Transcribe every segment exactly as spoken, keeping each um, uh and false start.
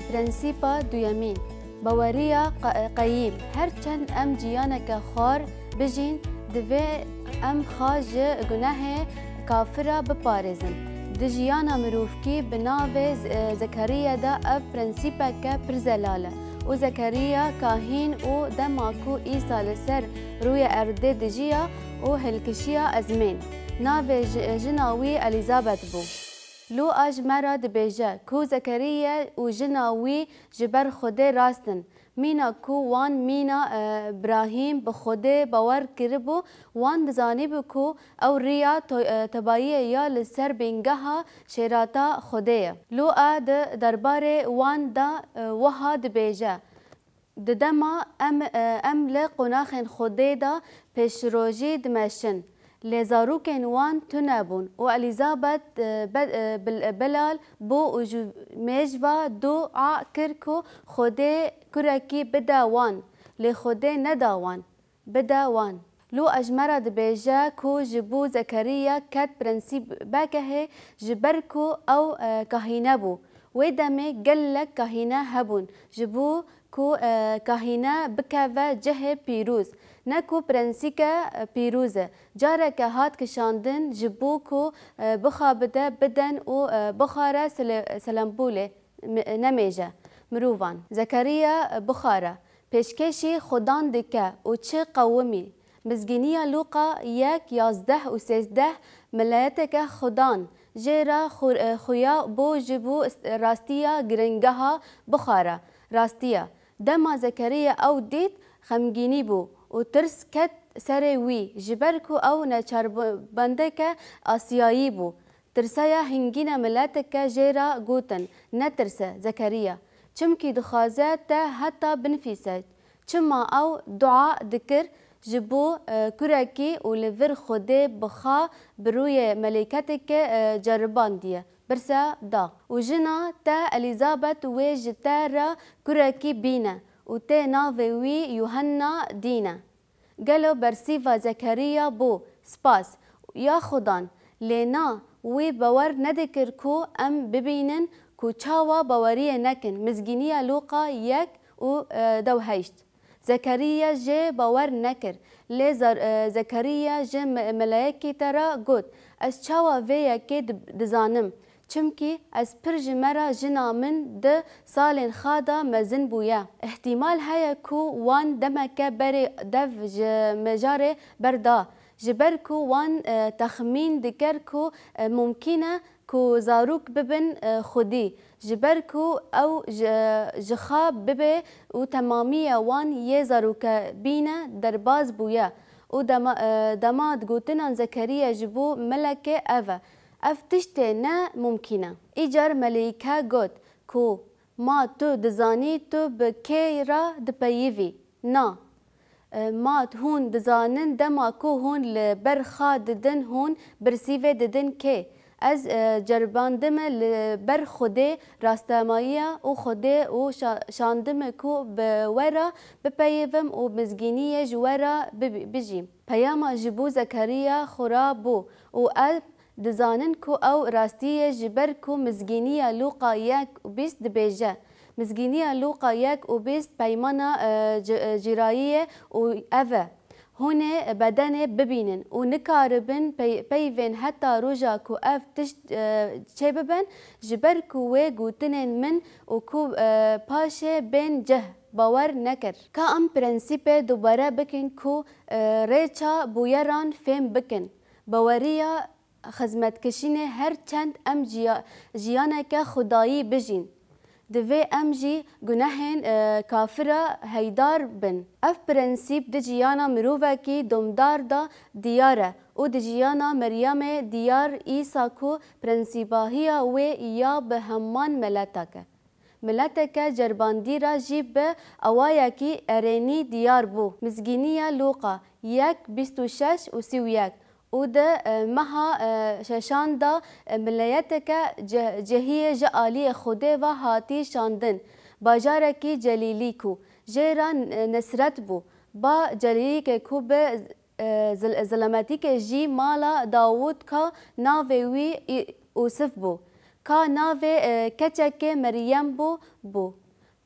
Prensîpa duyemîn, baweriya qe-, qeyîm. Her çend em ciyaneke xwar bijîn, divê em xwe ji gunehê kafira biparêzin. Di jiyana mirovkî bi navê Z-, e, Zekeriya de ev prensîpeke pir zelal e. Û Zekeriya kahîn û dema ku Îsa li ser rûyê erdê dijiya û hilkişiya ezmên, navê ji-, jina wî Elîzabet bû. Lûqa ji me re dibêje ku Zekeriya û jina wî ji ber Xwedê rast in. Mîna ku wan mîna, e, Brahîm bi Xwedê bawer kiribû, wan dizanîbû ku ew riya to-, e, tebayiyê ya li ser bîngeha şêrata Xwedê ye. Lûqa di derbarê wan de, e, wiha dibêje, Di dema em, e, em li qonaxên Xwedê de pêşrojî dimeşin. Lê zarokên wan tune bûn û Elîzabet, e, be-, e, bil-, e, belal bû û ji mêj ve dua kir ku Xwedê kurekî bide wan. Lê Xwedê neda wan, bide wan. Lûqa ji me re dibêje ku ji bo Zekeriya ket prensîbekehê, ji ber ku ew, e, kahîne bû. Wê demê gelek kahîne hebûn, ji bo ku, e, kahîne bikeve cihê pîroz. Ne ku prensîke, e, pîroz e. Careke hat kişandin ji bo ku, e, bixabite biden û, e, bixware sele-, selembûlê, mi-, nemêje mirovan. Zekeriya, e, bixware. Pêşkêşî Xudan dike û çi qewimî. Mizgîniya Lûqa yek, yazdeh û sêzdeh, mileteke Xudan jê re xu-, e, xuya bû ji bo ist-, rastiya giringeha bixware. Rastiya. Dema Zekeriya ew dît, xemgînî bû û tirs ket serê wî, ji ber ku ew neçarbandeke asiyayî bû. Tirseya hingîne mileteke jê re gotin, Netirse, Zekeriya, çimkî dixwaze te heta binivîse. Çima ew dua dikir ji bo, e, kurekî û li vir Xwedê bi xwe bi rûyê melîketeke, e, ceribandiye? Pirse da. Û jina te Elîzabet wê ji te re kurekî bîne û tê navê wî Yuhenna dîne. Gelo bersîva Zekeriya bû, Spas, ya Xudan, lê na, wî bawer nedikir ku em bibînin ku çawa baweriyê nekin. Mizgîniya Lûqa yek û, e, dewheşt. Zekeriya jê bawer nekir, lê Zer-, e, Zekeriya ji me-, meleyekî te re got, Ez çawa vê yekê di-, dizanim? Çimkî ez pir ji me re jina min di salên xwe de mezin bûye. Îhtîmal heye ku wan demeke berê dev ji mijarê berda, ji ber ku wan, e, texmîn dikir ku, e, mumkîn e ku zarok bibin, e, xwedî, ji ber ku ew ji, ji xwe bibe û temamiya wan yê zarokebîne derbas bûye û dema, e, dema gotinan Zekeriya ji bo melekê ev e. Ev tiştê ne mumkîn e. Îcar melîke got ku, Ma tu dizanî tu bi kê re dipeyivî? Na. E, ma hûn dizanin dema ku hûn li ber xwe didin hûn birsîvê didin kê? Ez, e, ceribandime li ber Xwedê rastemayiya û Xwedê û şa-, şandime ku bi we re bipeyivim û mizgîniyê ji we re bibi-, bijîm. Peyama ji bo Zekeriya xura bû û ev Dizanin ku ew rastî ye ji ber ku Mizgîniya Lûqa yek û bîst dibêje. Mizgîniya Lûqa yek û bîst peymana, e, ci-, e, cîrayî ye û ev e, Hûn ê bedenê bibînin û nikaribin pey-, peyvên heta roja ku ev tişt, e, çêbibin, ji ber ku wê gotinên min û ku, e, paşê bên cih, bawer nekir. Ka em prensîpê dubare bikin ku, e, rêça bûyeran fêm bikin. Baweriya xizmetkişînê her çend em jiya-, jiyaneke xwedayî bijîn, divê em jî gunehên, e, kafira heyidar bin. Ev prensîp di jiyana mirovekî domdar de diyar e û di jiyana Meryemê diyar îsa ku prensîbahiya wê ya bi heman meletek e. Mileteke ceribandî re jî bi awayekî erênî diyar bû. Mizgîniya Lûqa yek, bîst û şeş û sî û yek û di, e, meha, e, şeşan de, e, mileteke ce-, cehiyê ji aliyê Xwedê ve hatî şandin. Bajarekî Celîlî ku jê re, e, nisret bû. Ba Celîlîkê ku bi e, zil-, zilemetîkê jî mala Dawûd ka navê wî Î-, Ûsif bû. Ka navê, e, keçekê Meryem bû, bû.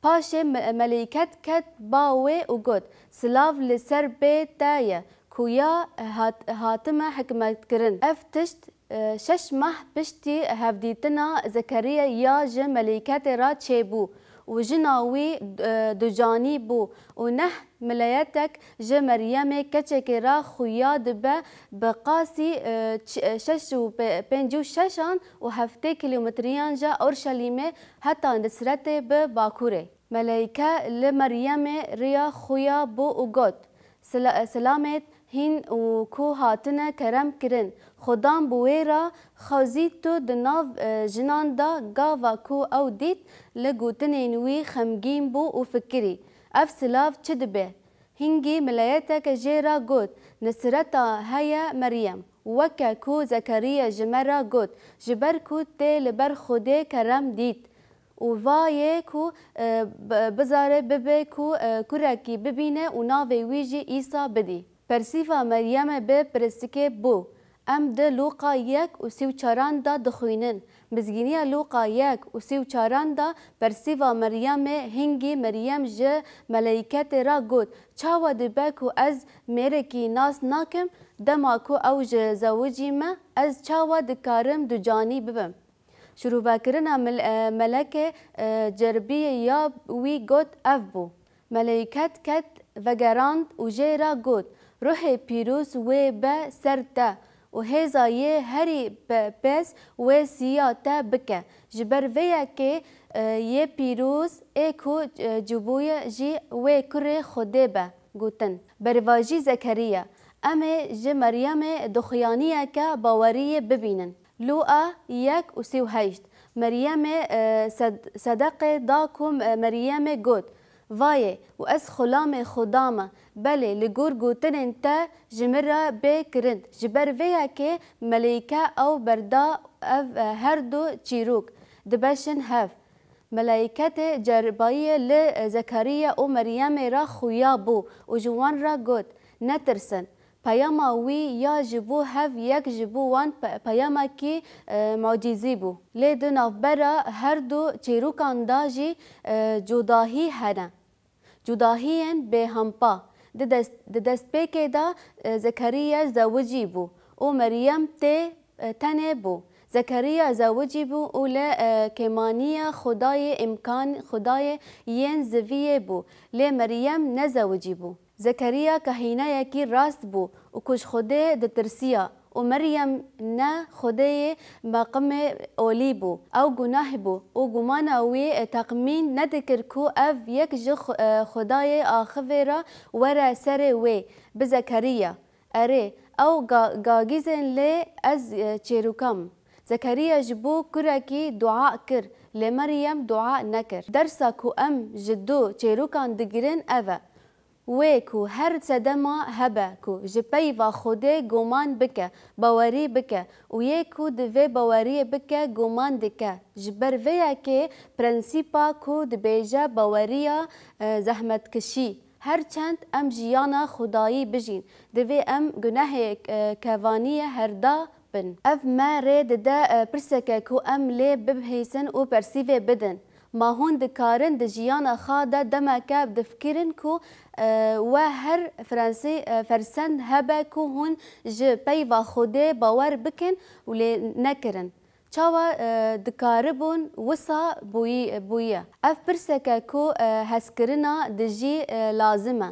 Paşê me-, meleyket ket ba wê û got, Silav li ser bê te ye, ku ya hat-, hatime hikmetkirin. Ev tişt, e, şeş mah piştî hevdîtina Zekeriya ya ji meleyketê re çêbû û jina wî, e, ducanî bû û neh mileyetek ji Meryemê keçekê re xuya dibe bi qasî, e, ç-, e, şeş û pe-, pêncî û şeşan û heftê kîlometriyan ji Orşelîmê heta Nisretê bi bakurê. Meleyke li Meryemê riya xuya bû û got, Sila-, Silamêt hîn û ku hatine kerem kirin. Xudan bi wê re xwezî tu di nav, e, jinan de gava ku ew dît li gotinên wî xemgîn bû û fikirî, Ev silav çi dibe? Hingî mileyetek jê re got, Nisreta heye Meryem. Weke ku Zekeriya ji me re got, Ji ber ku tê li ber Xwedê kerem dît û va yê ku, e, bi-, bizare bibe ku, e, kurekî bibîne û navê wî jî Îsa bidî. Persîva Meryemê bi pirsîkê bû. Em di Lûqa yek û sî û çaran de dixwînin. Mizgîniya Lûqa yek û sî û çaran de persîva Meryemê, hingî Meryem ji meleyketê re got, Çawa dibe ku ez mêrekî nas nakim, dema ku ew ji zewicî me, ez çawa dikarim ducanî bibim? Şirûvekirina mil-, e, melekê, e, cerbiyê ya wî got, Ev bû. Meleyket ket vegerand û jê re got, Ruhê Pîroz wê be ser te û hêza yê herî pe-, pez wê siya te bike. Ji ber vê yekê, e, yê pîroz ê ku, e, cibûye jî wê kurê Xwedê be gotin. Bervajî Zekeriya. Em ê ji Meryemê duxuyaniyeke baweriyê bibînin. Lûqa yek û sî û heşt. Meryemê, e, sed-, sedeqê da ku, e, Meryemê got, Vayê û ez xulamê Xuda me, belê li gor gotinên te ji min re bê kirin. Ji ber vê yekê meleyke ew berda ev, e, her du çîrok dibeşin hev. Meleyketê cerbayiyê li, e, Zekeriya û Meryemê re xuya bû û ji wan re got, Netirsin. Peyama wî ya ji bo hev yek ji bo wan pe-, peyamekî, e, mucîzî bû. Lê di navbera her du çîrokan de jî, e, cudahî hene. Cudahiyên bêhempa. Di dest-, di destpêkê de, e, Zekeriya zewicî bû û Meryem tê, e, tenê bû. Zekeriya zewicî bû û li, e, kêmaniya Xwedayê îmkan, Xwedayê yên ziviyê bû. Lê Meryem nezewicî bû. Zekeriya kahînayekî rast bû û ku ji Xwedê ditirsiya û Meryem ne Xwedê yê meqimê olî bû. Ew gunah bû û gumana wî texmîn nedikir ku ev yek ji Xw-, e, Xwedayê axivê re were serê wê, bi Zekeriya. Erê, ew ga-, gagîzên lê ez, e, çêroka me. Zekeriya ji bo kurekî dua kir, lê Meryem dua nekir. Dersa ku em ji du çêrokan digirin ev e. Wê ku her sedema hebe ku ji peyva Xwedê guman bike, bawerî bike û yê ku di vê baweriyê bike guman dike. Ji ber vê yekê prensîpa ku dibêje baweriya, e, zehmetkişî. Her çend em jiyana Xwedayî bijîn, divê em gunehê, e, kevaniyê herda bin. Ev me rê dide, e, pirseke ku em lê bibihîsin û persîvê bidin. Ma hûn dikarin di jiyana xwe de demeke difikirin ku, e, we her frensî-, e, fersend hebe ku hûn ji peyva Xwedê bawer bikin û lê nekirin? Çawa, e, dikaribûn wisa bûyî-, bûye? Ev pirseke ku, e, hezkirina dijî, e, lazim e.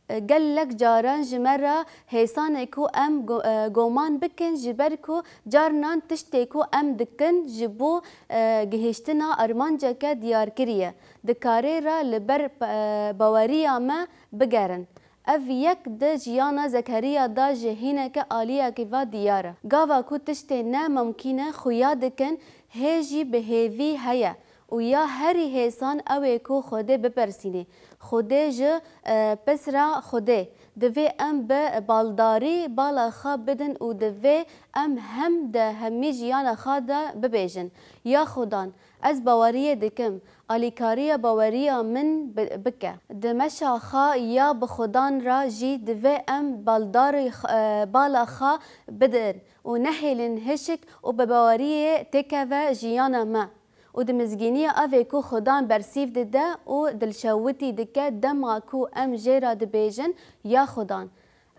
E, gelek caran ji me re hêsan e ku em gu-, e, goman bikin, ji ber ku carinan tiştê ku em dikin ji bo, e, gihiştina armanceke diyarkirî ye, dikarê re li ber, e, baweriya me bigerin. Ev yek di jiyana Zekeriya de ji hîneke aliyekî ve diyar e. Gava ku tiştê ne mimkîn e xuya dikin, hê jî bi hêvî heye û ya herî hêsan ew ê ku Xwedê bipersînê. Xwedê ji, e, pisra Xwedê. Divê em bi baldarî bala xwe bidin û divê em hem di hemî jiyana xwe de bibêjin, Ya Xudan, Ez baweriyê dikim, alîkariya baweriya min bi-, bike. Di meşa xwe ya bi Xudan re jî divê em baldarî x-, e, bala xwe bidin û nehêlin hişk û bi baweriyê têkeve jiyana me. Û di mizgîniya evê ku Xudan bersîv dide û dilşewitî dike dema ku em jê re dibêjin, ya Xudan,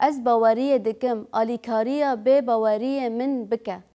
ez baweriyê dikim, alîkariya bêbaweriyê min bike.